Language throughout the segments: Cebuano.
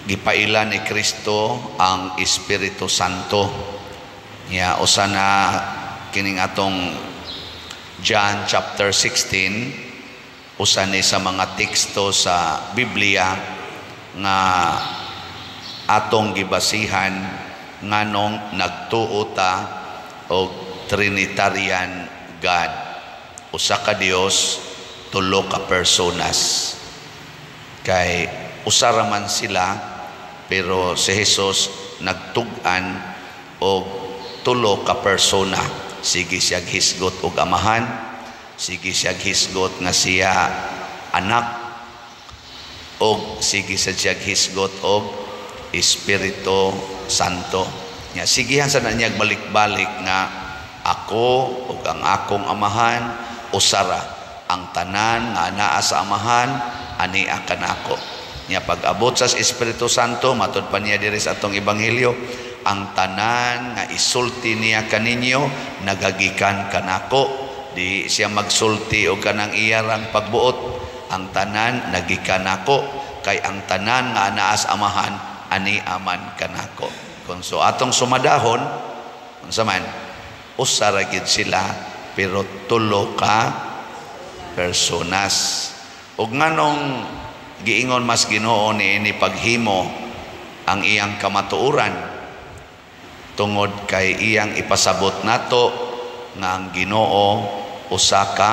Gipaila ni Kristo ang Espiritu Santo. Nya usa na kining atong John chapter 16, usa ni sa mga teksto sa Biblia nga atong gibasihan nganong nagtuo ta og Trinitarian God. Usa ka Dios, tulo ka personas. Kay usa ra man sila, pero si Jesus nagtug-an og tulo ka persona. Sige siya hisgot og Amahan, sige siya hisgot nga siya anak, og sige sa siya hisgot og Espiritu Santo. Nya sigihan sa na niya balik-balik nga ako ug ang akong Amahan usara, ang tanan nga anaa sa Amahan ania kanako. Nya pag-abot sa Espiritu Santo, matud pa niya diri sa atong ebanghelyo, ang tanan nga isulti niya kaninyo nagagikan kanako. Di siya magsulti og kanang iyarang pagbuot, ang tanan nagikan nako, kay ang tanan nga anaa sa Amahan ani aman kanako. Kung so atong sumadahon, unsa man, usa ra gid sila pero tulo ka personas. Ug nganong giingon mas Ginoo niini paghimo ang iyang kamatuoran? Tungod kay iyang ipasabot nato nga ang Ginoo usa ka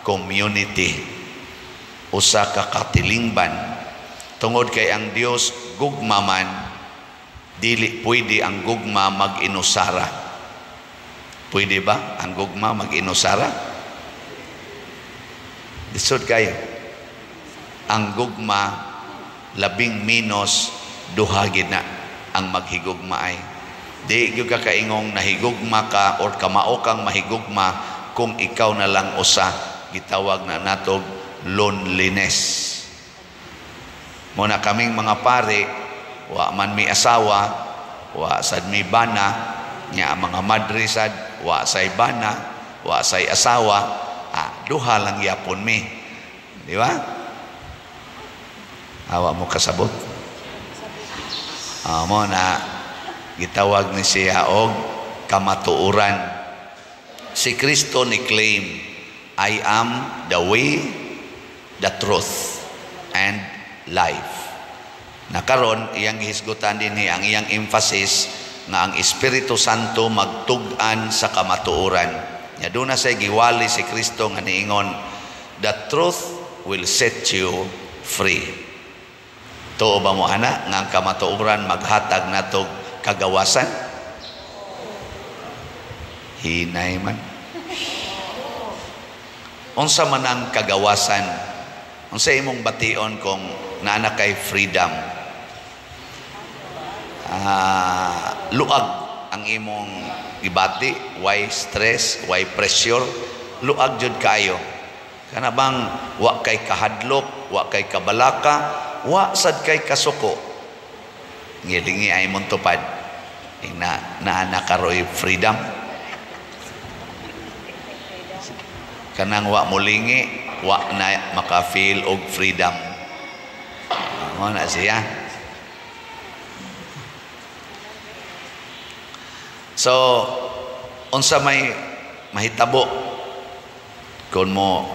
community, usa ka katilingban. Tungod kay ang Dios gugma man, dili pwede ang gugma mag-inusara. Pwede ba ang gugma mag-inusara? Lisod kayo. Ang gugma, labing minos duha gid na ang maghigugma ay. Di gyud ka kaingong nahigugma ka or kamao kang mahigugma kung ikaw na lang usa. Gitawag na natog loneliness. Muna kaming mga pare, wa man mi asawa, wa sad mi bana, nya ang mga madre sad wa say bana, wa say asawa, duha lang yapon mi. Di ba? Awa mo kasabot. Mo na gitawag ni siya og kamatuoran. Si Kristo ni claim, "I am the way, the truth, and life." Na karon iyang gihisgutan dinhi ang iyang emphasis nga ang Espiritu Santo magtug-an sa kamatuoran. Nya duna say giwali si Kristo nga niingon, "The truth will set you free." Tuo ba mo ana nga ang kamatuoran maghatag natog kagawasan? Hinay man. Unsa man ang kagawasan? Unsa imong bation kung naa kay freedom? Luag ang imong gibati, why stress, why pressure, luag jud kayo. Kana bang wa kay kahadlok, wa kay kabalaka, wa sad kay kasuko. Ngilingi ay mong tupad. Na naa na karoy freedom. Kanang wa mulingi, wa na maka-feel og freedom. Mo na siya. So, unsa may mahitabo kung mo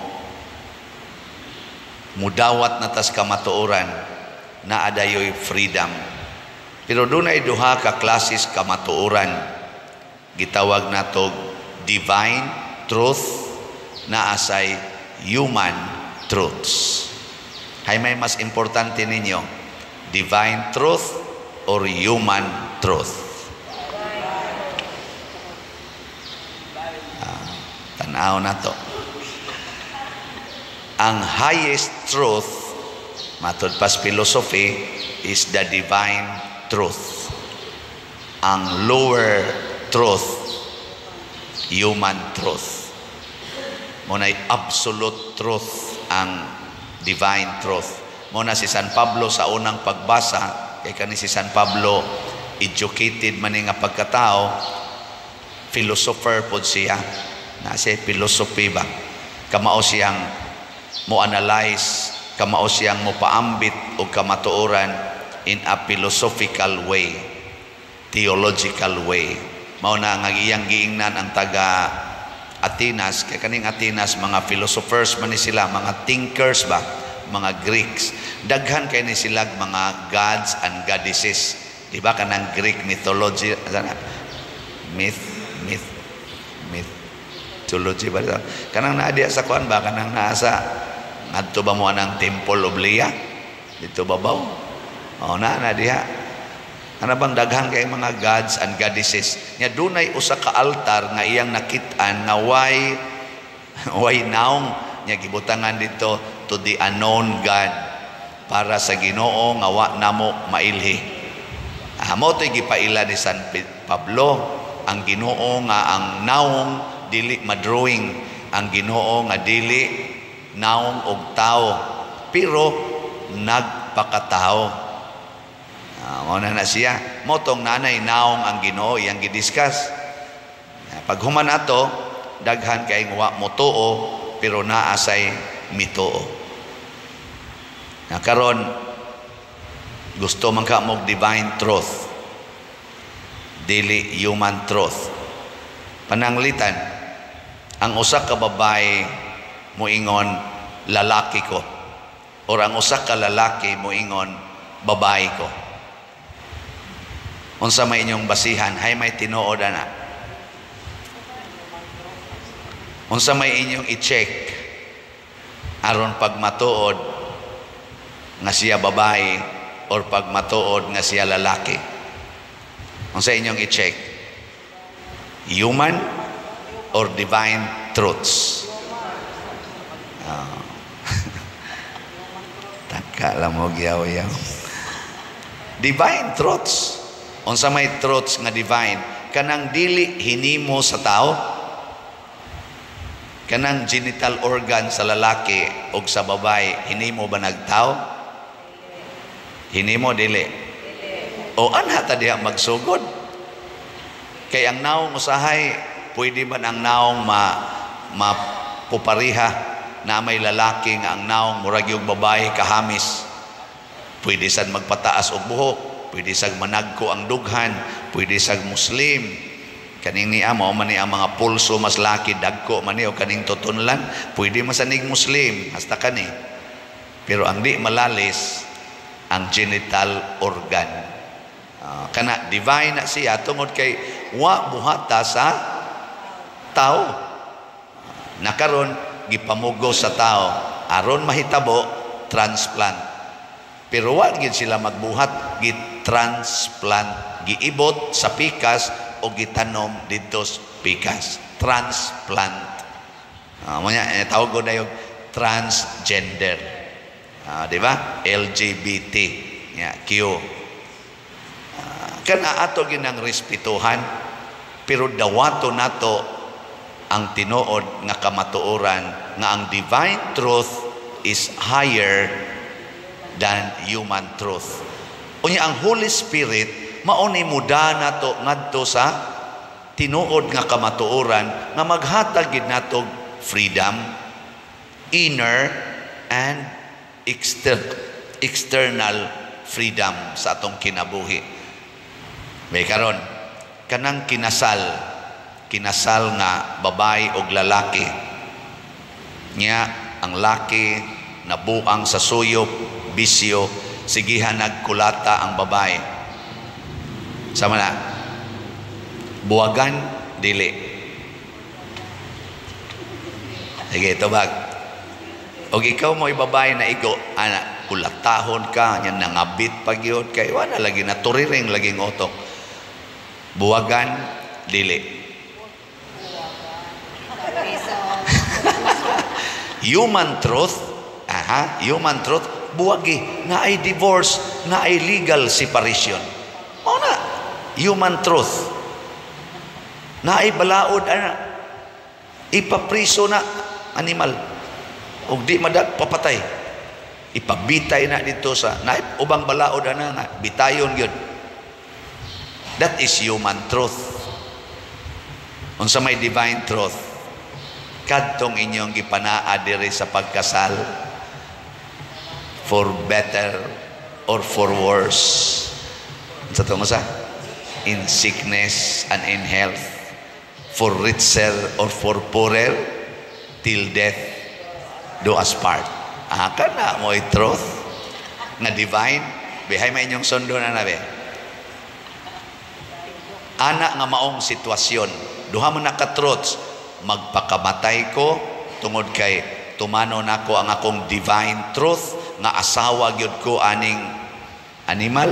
mudawat na tas kamatuoran, naa dayoy freedom? Pero dunay duha ka klases kamatuoran. Gitawag nato divine truth, naa say human truths. Hay may mas importante ninyo, divine truth or human truth? Tanaw na to. Ang highest truth, matud pas philosophy, is the divine truth. Ang lower truth, human truth. Muna'y absolute truth ang divine truth. Muna si San Pablo sa unang pagbasa, kay kani si San Pablo, educated man nga pagkatao, philosopher pod siya. Nasa philosophy ba? Kamao siyang mo analyze, kamao siyang mo paambit og kamatuoran. in a philosophical way, theological way. Mao na nga iyang giingnan ang taga Atenas, kay kaning Atenas, mga philosophers man ni sila, mga thinkers ba, mga Greeks. Daghan kay ni sila mga gods and goddesses. Di ba kanang Greek mythology, sana myth myth mythology ba? Kanang naa diya sa kuan ba, kanang naa sa ngadto ba mo anang Temple of Leah dito babaw? Oh, na na diha. Ana bang daghan kay mga gods and goddesses nya? Dunay usa ka altar nga iyang nakit-an nga way naong nya, gibutangan dito, "To the unknown God," para sa Ginoo nga wa namo mailhi. Mao to'y gipaila ni San Pablo, ang Ginoo nga ang naong dili madrawing, ang Ginoo nga dili naong og tao pero nagpakatao. Mao na na siya. Mao tong nanay naong ang Ginoo iyang gidiscuss. Pag human ato, daghan kay wa motuo pero naa say mituo. Na karon gusto man ka mo divine truth, dili human truth. Pananglitan, ang usa ka babae moingon, "Lalaki ko," or ang usa ka lalaki moingon, "Babae ko." Unsa may inyong basihan? Hay may tinuod ana? Unsa may inyong i-check aron pag matuod nga siya babae or pag matuod nga siya lalaki? Unsa inyong i-check? Human or divine truths? Taka lang mo yaw-yaw. Divine truths. Unsa may truths nga divine? Kanang dili hinimo sa tao. Kanang genital organ sa lalaki o sa babae, hinimo ba nagtao? Hinimo dili? O anha ta diha magsugod. Kay ang naong usahay, pwede man ang naong ma mapupariha na may lalaki nga ang naong murag yung babae kahamis. Pwede sad magpataas og buhok, pwede sad managko ang dughan, pwede sad Muslim. Kaning niya mao man ni ang mga pulso mas laki dagko man ni o kaning tutunlan, pwede masanig Muslim hasta kani. Pero ang di malalis ang genital organ. Kana divine na siya tungod kay wa buhata sa tao. Nakaron gipamugos sa tao aron mahitabo transplant. Pero wa gid sila magbuhat, gi-transplant, giibot sa pikas o gitanom didto sa pikas. Transplant. Mo nya tawag ko na yung transgender. Di ba? LGBT. Ya, Q. Kana ato ginang respetuhan pero dawato nato ang tinuod nga kamatuoran nga ang divine truth is higher than human truth. Unya ang Holy Spirit mao ni muda nato ngadto sa tinuod nga kamatuoran nga maghatag gid nato freedom, inner and external freedom sa atong kinabuhi. May karon kanang kinasal, kinasal nga babae og lalaki. Nya ang laki nabuang sa suyop, bisyo, sigihan nagkulata ang babae. Sama na. Buwagan, dili? Sige, tubag. Og ikaw mo babae na igo, ana, kulatahon ka, nya nangabit pag yun, kay wala lagi naturiring laging utok. Buwagan, dili? Human truth, aha, human truth, buwagi, na ay divorce, na ay legal separation. Mao na, human truth. Na ay balaod, ana, ipapriso na animal. Og di madag, papatay. Ipabitay na dito sa, na ubang balaod, ana nga, bitayon yun. That is human truth. Unsa may divine truth? Kadtong inyong gipanaa diri sa pagkasal, for better, or for worse. Sa tungo sa in sickness and in health, for richer or for poorer, till death do us part. Ah, kana mo truth nga divine. Bihay may inyong sundo na nabi. Ana nga maong sitwasyon, duha mo na ka truths: magpakamatay ko tungod kay tumano nako ang akong divine truth nga asawa gyud ko aning animal.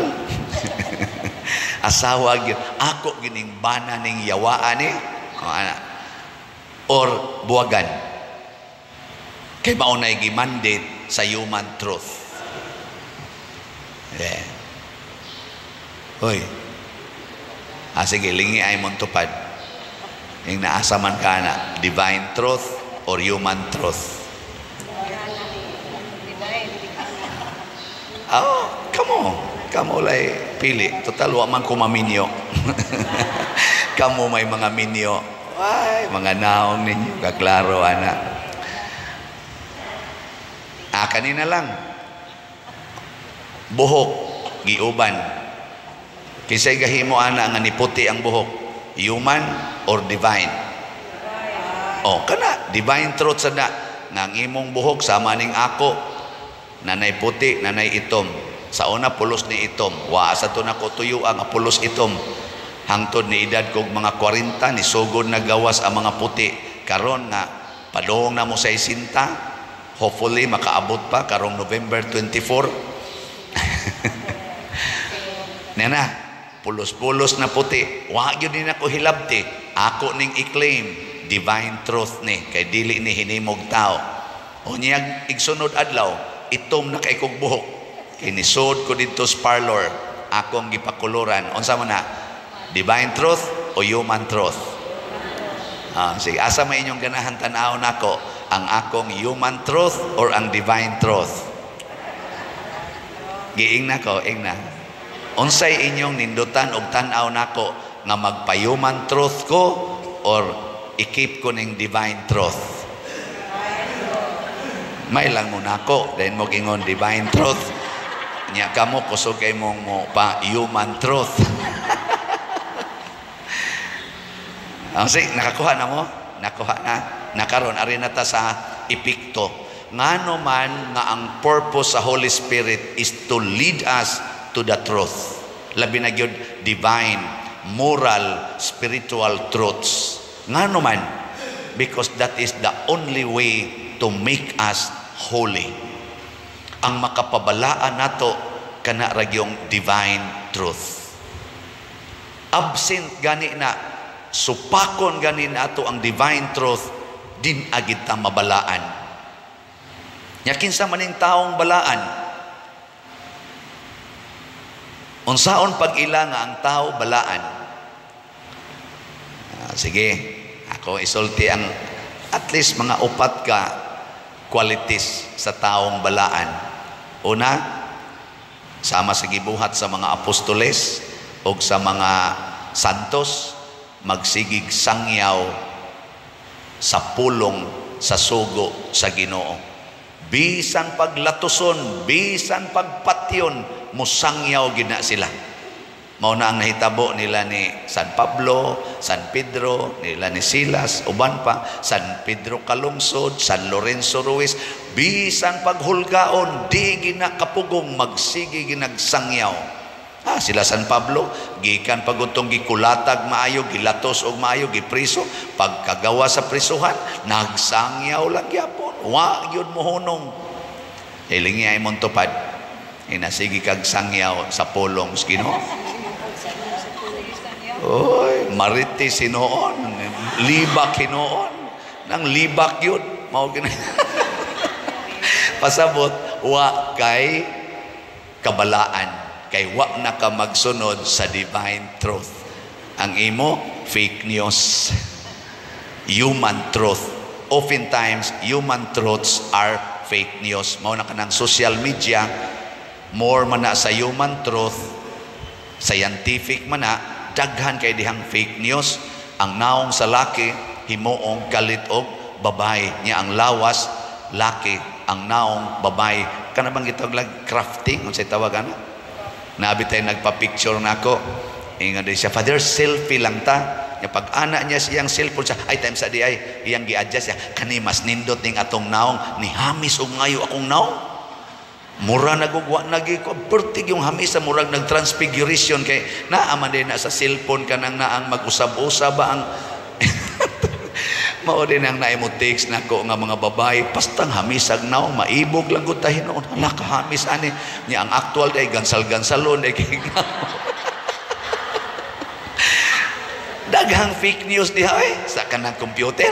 Asawa gyud ako gining bana ning yawaan ni. O, ana. Or buwagan. Kay mao nay gi-mandate sa human truth. Yeah. Hoy. Ah, sige, lingi ay mong tupad. Yung naasa man ka na, divine truth or human truth? Divine. Oh, kamo. Kamo lay pili. Total, wa man ko maminyo. Kamo may mga minyo. Ay, mga naong ninyo. Kaklaro, ana. Ah, kanina lang. Buhok, giuban. Kinsay gahimo ana nga niputi ang buhok? Human or divine? Oh, kana divine truth sa na nga ang imong buhok sama ning ako, nanay puti, nanay itom. Sa una pulos ni itom. Wa sa to nako tuyo ang pulos itom. Hangtod ni edad kog mga 40, ni sugod na gawas ang mga puti. Karon nga padong na mo sa isinta, hopefully makaabot pa karong November 24. Nena, pulos-pulos na puti. Wa gyud ni nako hilabti. Ako ning i-claim divine truth ni kay dili ni hinimog tao. Unyag igsunod adlaw, itom na kay kog buhok. Kay nisod ko didto sa parlor, akong gipakuluran. Unsa man na? Divine truth o human truth? Ah, sige, asa may inyong ganahan tan-aw nako? Ang akong human truth or ang divine truth? Giing na ko, ing na. Unsay inyong nindutan og tan-aw nako, nga magpa-human truth ko or i-keep ko ning divine truth? May lang mo nako, then mo gingon divine truth. Nya kamo kusog kay mong mo pa human truth. Ang sige, nakakuha na mo? Nakuha na. Nakaron ari na ta sa epekto. Ngano man nga ang purpose sa Holy Spirit is to lead us to the truth. Labi na gyud divine, moral, spiritual truths. Ngano man? Because that is the only way to make us holy. Ang makapabalaan nato kana ra gyung divine truth. Absent gani na, supakon gani nato ang divine truth, din agid ta mabalaan. Nya kinsa maning taong balaan? Unsaon pag-ila nga ang tao balaan? Ah, sige, ako isulti ang at least mga upat ka qualities sa taong balaan. Una, sama sa gibuhat sa mga apostoles o sa mga santos, magsigig sangyaw sa pulong sa sugo sa Ginoo. Bisan paglatuson, bisan pagpatyon, musangyaw gid na sila. Mao na ang nahitabo nila ni San Pablo, San Pedro, nila ni Silas, uban pa, San Pedro Calungsod, San Lorenzo Ruiz, bisan paghulgaon, di ginakapugong, magsige ginagsangyaw. Ah, sila San Pablo, gikan pagutong gikulatag maayo, gilatos og maayo, gipriso, pagkagawa sa prisuhan, nagsangyaw lang gyapon, wa gyud mohunong. Hilingi ay mong tupad, inasigi kag sangyaw sa pulong sa Ginoo. Oy, marites hinuon, libak hinuon, nang libak yun, mao gina. Pasabot, wa kay kabalaan, kay wa na ka magsunod sa divine truth. Ang imo, fake news, human truth. Oftentimes, human truths are fake news. Mao na kanang social media, more man na sa human truth, scientific man na, daghan kay dihang fake news. Ang naong sa laki, himuong kalit og babae. Nya ang lawas, laki. ang naong babae. Kana bang gitawag lang crafting, unsay tawag ana? Nabi tayo nagpa-picture nako. Ingon din siya, "Father, selfie lang ta." Nya pag ana niya siyang cellphone siya, ay time sa di ay iyang gi-adjust siya. Kani mas nindot ning atong naong, ni hamis og ngayo akong naong. Mura nagugwa nagi ko pertig yung hamis sa murag nag-transfiguration kay naa man din na sa cellphone kanang naang mag-usab-usab ba ang mao din ang naimo text nako nga mga babae pastang hamisag naong maibog lang gud ta hinuon. Hala, kahamis ani nya ang actual day gansal-gansalon day kay daghang fake news diha ay sa kanang computer.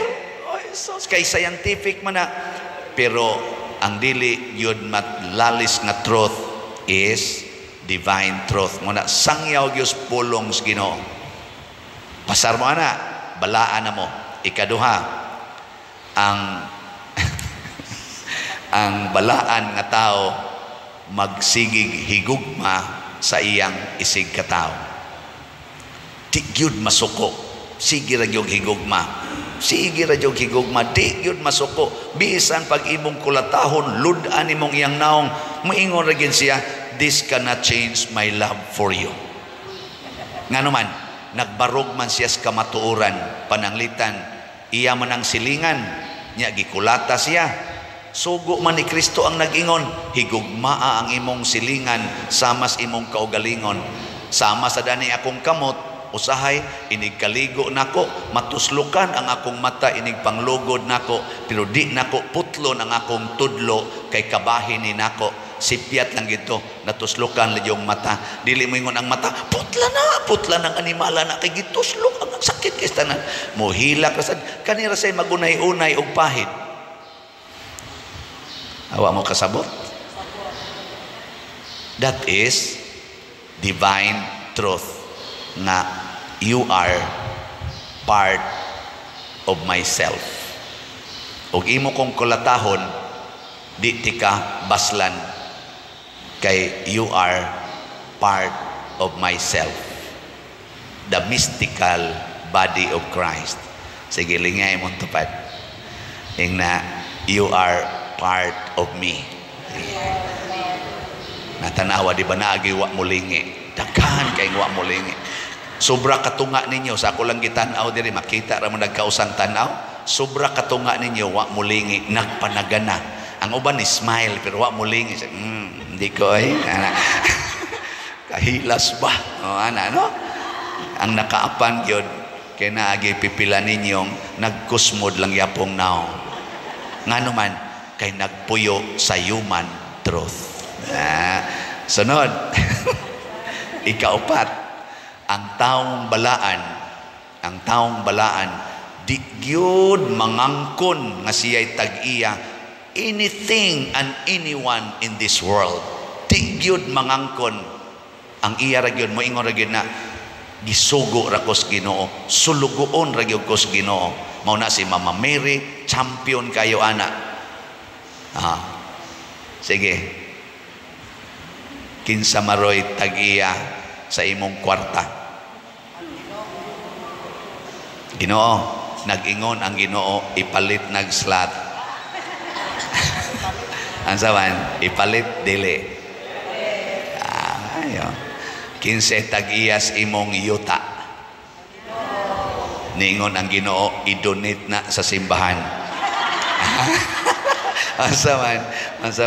Oy, so kay scientific man na, pero ang dili yun matlalis nga truth is divine truth. Muna sangyaw gyud pulong sa Ginoo. Pasar mo ana, balaan na mo. Ikaduha, ang ang balaan nga tao magsigig higugma sa iyang isig katao. Di gyud masuko. Sige ra gyud higugma. Sige ra gyud higugma, di gyud masuko. Bisan pag imong kulatahon, lud-an imong iyang naong, moingon ra gyud siya, "This cannot change my love for you." Ngano man, nagbarog man siya sa kamatuoran, pananglitan, iya man ang silingan, nya gikulata siya. Sugo man ni Kristo ang nag-ingon, higugmaa ang imong silingan samas imong kaugalingon. Sama sa dani akong kamot, usahay inig kaligo nako, matuslukan ang akong mata inig panglugod nako, pero di nako putlon ang akong tudlo kay kabahin ni nako. Sipyat lang gito, natuslukan lang yung mata. Dili mo ingon ang mata, putla na, putla ng animala na kay gituslok ang sakit kay tanan. Mohilak ra sad kanira say magunay-unay og pahid. Awa mo kasabot? That is divine truth nga you are part of myself. Ug imo kong kulatahon, di tika baslan kay you are part of myself. The mystical body of Christ. Sige, lingay mong tupad. Ing na, "You are part of me." Natanawa, di ba naagi wa mulingi? Daghan kay wa mulingi. Sobra katunga ninyo, sa ako lang gitanaw diri, makita ra mo nagkausang tanaw. Sobra katunga ninyo, wa mulingi, nagpanagana. Ang uban ni smile pero wa mulingi. Hindi ko ay. Kahilas ba? O, ana, no? Ang nakaapan gyud kay naagi pipila ninyong nagkusmod lang yapong naong. Ngano man kay nagpuyo sa human truth. Ah, sunod. Ikaupat, ang taong balaan, di gyud mangangkon nga siya'y tag-iya anything and anyone in this world. Di gyud mangangkon. Ang iya ra gyud, moingon ra gyud na gisugo ra ko sa Ginoo, sulugoon ra gyud ko sa Ginoo. Mao na si Mama Mary, champion kayo ana. Ah. Sige. Kinsa maroy tag-iya sa imong kwarta? Ginoo. Nag-ingon ang Ginoo, ipalit nag-slot. Ang sawan, ipalit dili. Ah, ayo. Kinsa tag-iyas imong yuta? Niingon ang Ginoo, i-donate na sa simbahan. Asa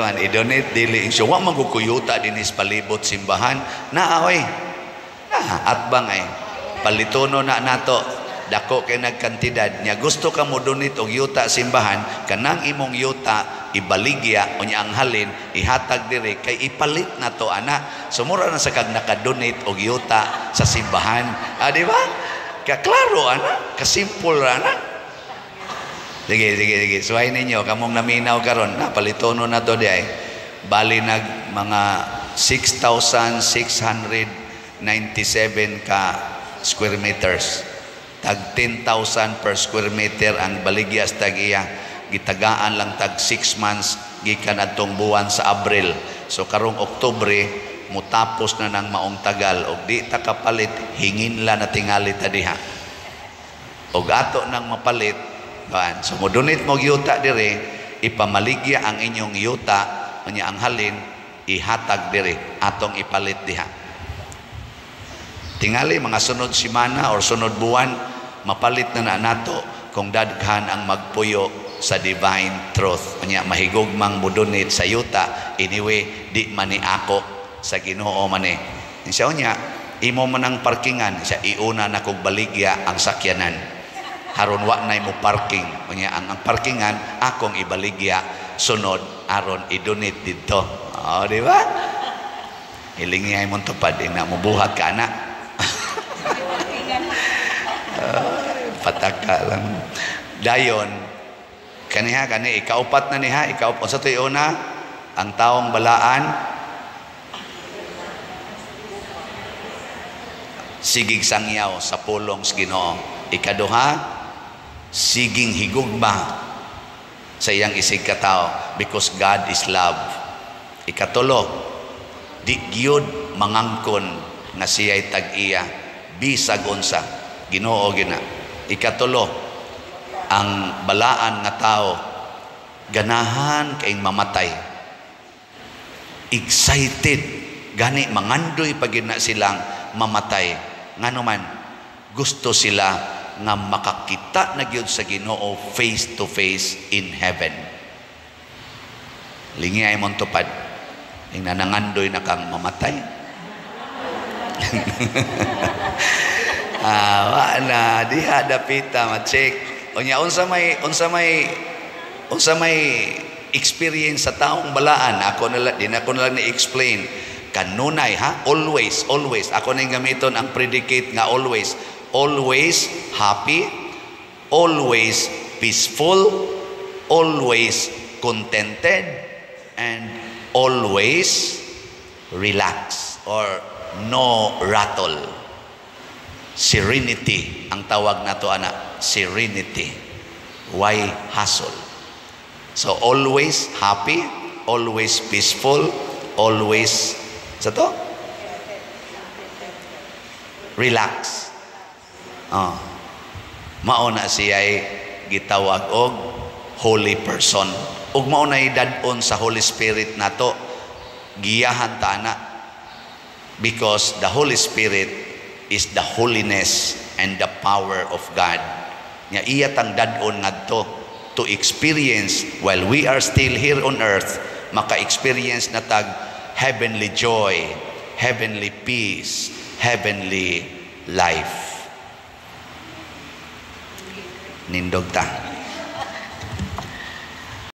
man, i-donate dili. So, wa man kuyuta dinis palibot simbahan. Na, oy. Na, atbang ay. Palitono na nato. Dako kay nagkantidad nya gusto ka mo donate og yuta simbahan, kanang imong yuta ibaligya unya ang halin ihatag diri kay ipalit na to ana. So mura na sa kag naka-donate og yuta sa simbahan. Ah, di ba? Ka klaro ana, kasimple ra ana. Sige, sige, sige. Suway ninyo kamong naminaw karon, napalitono na to di ay. Bali nag mga 6,697 ka square meters. Tag 10,000 per square meter ang baligyas tag iya. Gitagaan lang tag 6 months gikan adtong buwan sa Abril. So karong Oktubre mutapos na nang maong tagal og di ta kapalit, hingin la na tingali ta diha. Og ato nang mapalit, kan. So mo donate mo yuta dire, Ipamaligya ang inyong yuta, unya ang halin ihatag diri, atong ipalit diha. Tingali mga sunod simana or sunod buwan, mapalit na na nato kung daghan ang magpuyo sa Divine Truth. Unya mahigugmang mo-donate sa yuta, anyway di man ni ako, sa Ginoo man ni. Siya, unya imo man ang parkingan, siya iuna na kog baligya ang sakyanan. Haron wa nay mo parking. Unya ang parkingan akong ibaligya sunod aron i-donate didto. Oh, di ba? Hilingi mo tupad ina mo buhat ka na. Pataka lang. Dayon kaniha kani ikaupat na niha, ikaupat sa tuyo na ang taong balaan sigig sangyaw sa pulong sa Ginoo. Ikaduha, siging higugma sa iyang isig katao because God is love. Ikatulo, di gyud mangangkon nga siya'y tag-iya bisag unsa, Ginoo gina. Ikatulo, ang balaan nga tao ganahan kayong mamatay, excited gani, mangandoy pag na silang mamatay. Ngano man, gusto sila nga makakita na gyud sa Ginoo face to face in heaven. Lingi ay mong tupad ing nanangandoy na kang mamatay. Wa na diha dapita ma-check. Unya unsa may experience sa taong balaan, ako na din ako na lang ni-explain kanunay ha, always, always ako nang gamiton ang predicate nga always, always happy, always peaceful, always contented, and always relax or no rattle. Serenity ang tawag nato ana, serenity. Why hassle? So always happy, always peaceful, always sa to? Relax. Oh. Mao na siya'y gitawag og holy person. Ug mao na dad-on sa Holy Spirit nato. Giyahan ta ana because the Holy Spirit is the holiness and the power of God. Nya iya tang dad-on ngadto to experience while we are still here on earth, maka-experience na tag heavenly joy, heavenly peace, heavenly life. Nindog ta.